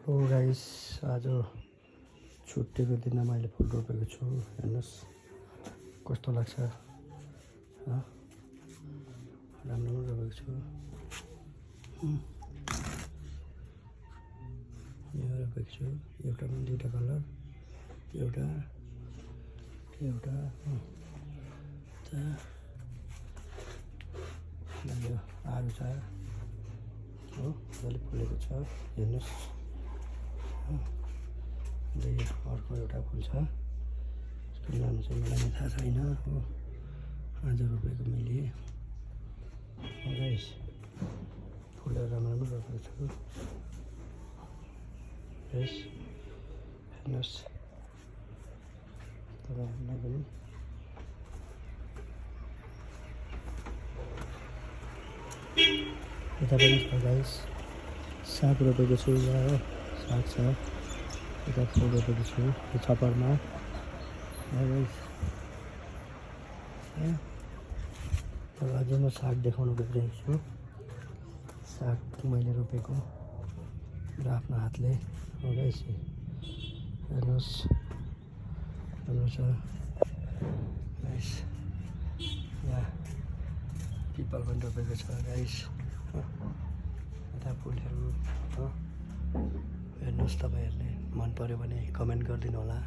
हो गाइस, आज छुट्टीको दिनमा मैले फुल रोपेको छु। हेर्नुहोस् कस्तो लाग्छ, राम्रो रोपेको छु। यो रोपेको छु, एउटा पनि दुईवटा कलर, एउटा यो आरू छ हो, मजाले फुलेको छ। हेर्नुहोस्, अर्को एउटा फुल छ, यसको नाम चाहिँ मलाई थाहा छैन हो। आज रोपेको मैले गाइस, फुलहरू राम्रो राम्रो रोपेको छु। हेर्नुहोस् तपाईँहरूलाई पनि यता पनि छ गाइस, साग रोपेको छु यहाँ हो, साग छ। यता फुल रोपेको छु यो छप्परमा गाइस। तर अझै म साग देखाउनु गइरहेको छु। साग मैले रोपेको र आफ्नो हातले हो गाइस। हेर्नुहोस् राम्रो छ गाइस। यहाँ पिपल पनि रोपेको छ गाइस। यता फुलहरू हेर्नुहोस्, तपाईँहरूले मन पऱ्यो भने कमेन्ट गरिदिनु होला।